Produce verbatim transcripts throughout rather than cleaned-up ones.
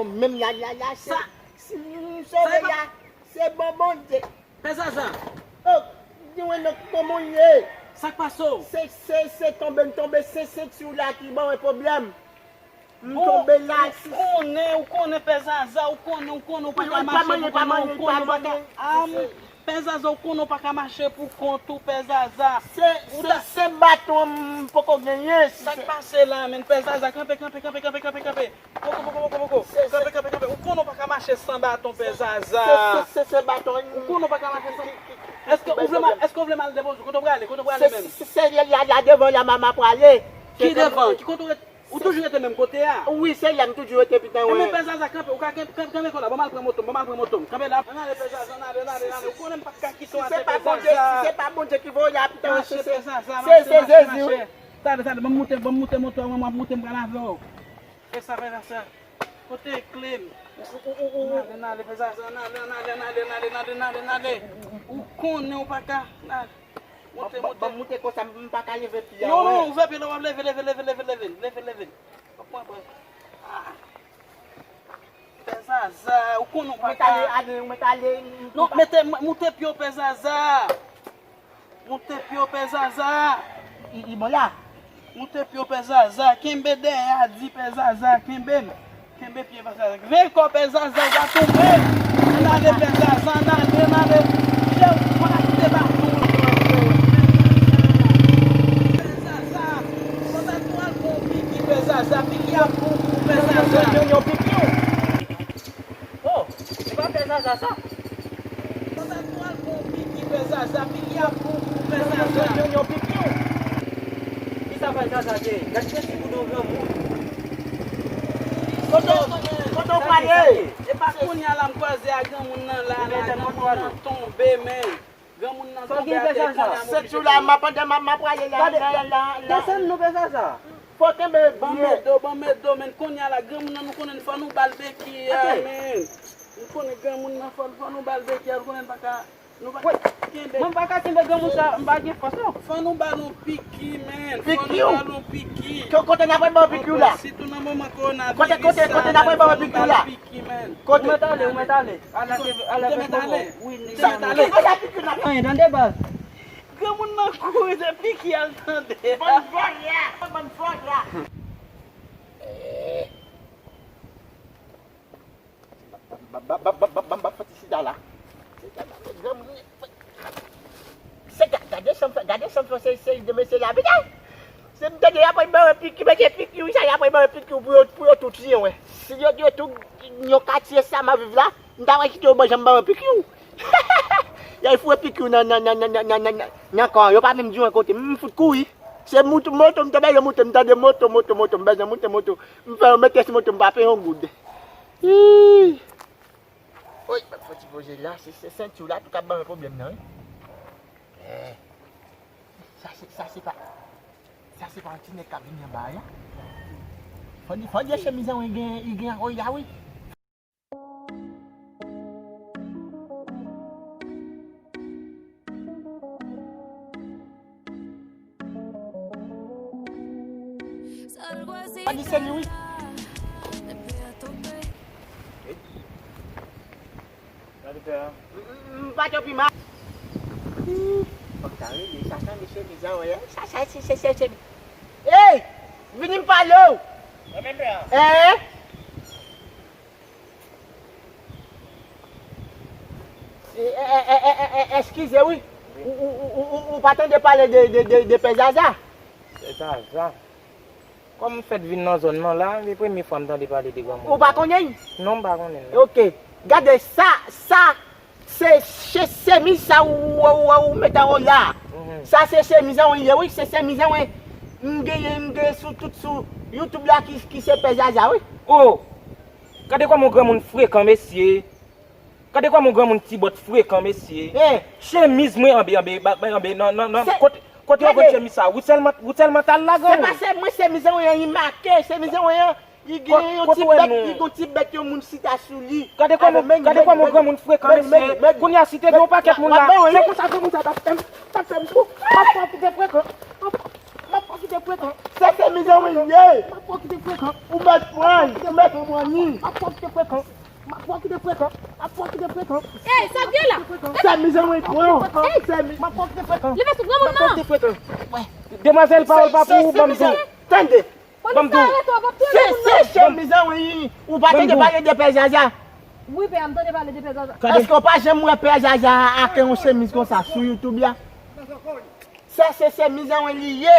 Menm la, la, la, se, sa, se, sa e pa la, se bon Bondye. Pè Zaza. Oh, di mwen non, kòman w ye? Sa k pase w? Se, se, se tonbe, m tonbe, se senti w la ki ban mwen pwoblèm. M tonbe la, si. Ou konnen, ou konnen Pè Zaza, ou konnen, ou konnen, ou pa ka mache pou kò w, ou konnen, ou pa ka. Ah, Pè Zaza, ou konnen, ou pa ka mache pou kont ou, Pè Zaza. Se, se, se baton m poko genyen. Sa k pase la, menm Pè Zaza, kanpe, kanpe, kanpe, kanpe, kanpe, kanpe. Poko, poko, poko, poko. Kanpe, kanpe, kanpe. Ou konnen, ou pa ka mache san baton, Pè Zaza. Se, se, se baton. Ou konnen, ou pa ka mache san. Èske ou vle m al, èske ou vle m al depoze? Kote w prale? Kote w prale menm? Se, se, se, la, la, la devan la, m a prale. Ki devan? Ki kote w rete? Ou toujou rete menm kote a? Wi, se la m toujou rete, pitan. Ebyen, Pè Zaza, kanpe, ou ka kanpe, kanpe, kanpe la, ban m al pran moto m, ban m al pran moto m. Kanpe la, ann ale, Pè Zaza, ann ale, ann ale, ann ale. Ou konnen m p ap ka kite w atè, Pè Zaza. Si se pa Bondye, si se pa Bondye ki voye a, pitan, se, se, se Jezi, wi. Tande, tande, ban m moute, ban m moute moto a, mwen, m ap moute, m pral avè w. Fè sa, Pè Zaza. Kote kle m? Ann ale, ann ale, Pè Zaza, ann ale, ann ale, ann ale. Ou konnen ou pa ka, ann ale. Moute, moute. Ban m moute konsa, m pa ka leve pye a. Non, non, ou fè pye la, w ap leve, leve, leve, leve, leve, leve, leve. Pran, pran. Ah. Pè Zaza, ou konnen ou pa ka. Ou mèt ale, ale, ou mèt ale. Non, mete, moute pye w, Pè Zaza. Moute pye w, Pè Zaza. I, i bon la. Moute pye w, Pè Zaza. Kenbe dèyè a, di Pè Zaza, kenbe m. Kenbe pye Pè Zaza. Veye kò Pè Zaza, w a tonbe. Ann ale Pè Zaza, ann ale, ann ale. Kite w pa kite baton. Pè Zaza, konsa tou al pran yon piki Pè Zaza, piki ap bon pou Pè Zaza. Yon, yon piki w. Oh, se pa Pè Zaza sa? Konsa tou al pran yon piki Pè Zaza, piki ap bon pou Pè Zaza. Yon, yon, yon piki w. Kisa Pè Zaza te ye? Gad se ti boudon granmoun. Kote, kote w prale? E pa kounye a la m kwaze a granmoun nan la, la, granmoun nan tonbe, men. Granmoun nan tonbe atè, kounye a m oblije. Senti w la, m ap, pandan m ap, m ap prale la, la, la, la. Desann non, Pè Zaza. Fò kenbe pye. Ban m edo, ban m edo, men kounye a la, granmoun nan nou konnen fò nou ba l beki a, men. Nou konnen granmoun nan fò, fò nou ba l beki a, nou konnen n pa ka. Nou pa ka kenbe. Mwen m pa ka kenbe granmoun sa, m pa gen fòs non. Fò nou ba l yon piki, men. Fò nou ba l yon piki. Kote n ap pral ba w piki w la? Sitou nan moman kowonaviris sa, kote, kote, kote n ap pral ba w piki w la? Piki, men. Kote? Ou mèt ale, ou mèt ale. Ala ke, ala ke. Ou te mèt ale? Wi, ou te mèt ale. Anyen, tande baz. Granmoun nan kouri de piki al tande. Bann vòlè, bann vòlè. Ba, ba, ba, ba, ba, ba, ba, fè ti sida la. Se ga-, gade sa m fè, gade sa m fè, se, se de mesye la, bida. Se m tande y ap bay mwen piki, mete piki, wi, sa y ap bay mwen piki pou yo, pou yo tou tiye, wi. Si yo, yo tou, yon katye sa m ap viv la, m ta wè kite yo ban janm ban mwen piki, wi. Y al foure piki, wi, nan, nan, nan kò an, yo pa menm di mwen kote, m fout kouri. Se moto, moto, m te bezwen moute, m tande moto, moto, moto, m bezwen moute moto. M fè yo mete sou moto, m pa peye yon goud. Ih. Oy, m ap fè ti poze la, se, se senti w la tou k ap ban mwen pwoblèm nan, wi. Eh. Sa se, sa se pa, sa se pa yon ti nèg k ap vini anba a, ya. Fò di, fò di chemiz an, wi, gen, li gen ankoy la, wi. Pa di se li, wi. Gade fè a. M, m, m pa t anpi mal. Fòk ta rele, sa tande chemiz an, wè. Sa, sa, se, se, se, se. Ey! Vini m pale w! Sa menm fè a. Eh? E, e, e, eskize wi. Ou, ou, ou, ou, ou pa tande pale de, de, de, de Pè Zaza? Pè Zaza? Kòm m fèt vin nan zòn nan la, se premye fwa m tande pale de granmoun. Ou pa konnen l? Non, m pa konnen l, non. Ok. Gade sa, sa, se, se chemiz sa ou, ou, ou, ou met anwo la. Mhm. Sa se chemiz an wi, wi, se chemiz an wi. M genyen, m genyen sou tout sou YouTube la ki, ki se Pè Zaza wi. Oh! Gade kòman yon granmoun frekan, mesye. Gade kòman yon granmoun ti bòt frekan, mesye. Eh. Chemiz mwen anbe, anbe, ba, ba, anbe, nan, nan, nan, kote, kote w konn chemiz sa? Ou sèlman, ou sèlman t al la, granmoun. Se pa se mwen, chemiz an wi, li make, chemiz an wi, li gen yon ti bèt, li gen yon ti bèt yon moun chita sou li. Gade kòman, gade kòman yon granmoun frekan, mesye. Kounye a, si te gen yon pakèt moun la, se konsa granmoun sa t ap fè m, t ap fè m tou. M ap fè w kite frekan. M ap, m ap Se semiz anwen li ye. Ou mèt pran l, ou mèt pran li. Ey, sa k gen la? Semiz anwen pran. Ey, li vle sou granmoun nan. Demwazèl, pawòl pa pou ou, ban m di w. Tande. Ban m di w. Se semiz anwen li. Ou pa tande pale de pè Zaza? Wi, pè a, m tande pale de pè Zaza. Èske w pa janm wè pè Zaza ak yon semiz konsa sou YouTube la? Sa se semiz anwen li ye.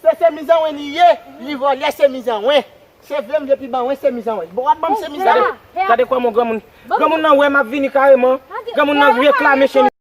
Se semiz anwen li ye. Li vòlè semiz anwen. Se vle m vle pi ban wen semiz anwen. Bon, w ap ban m semiz anwen. Gade kòman granmoun. Granmoun nan wè m ap vini kareman. Granmoun nan reklame chemiz.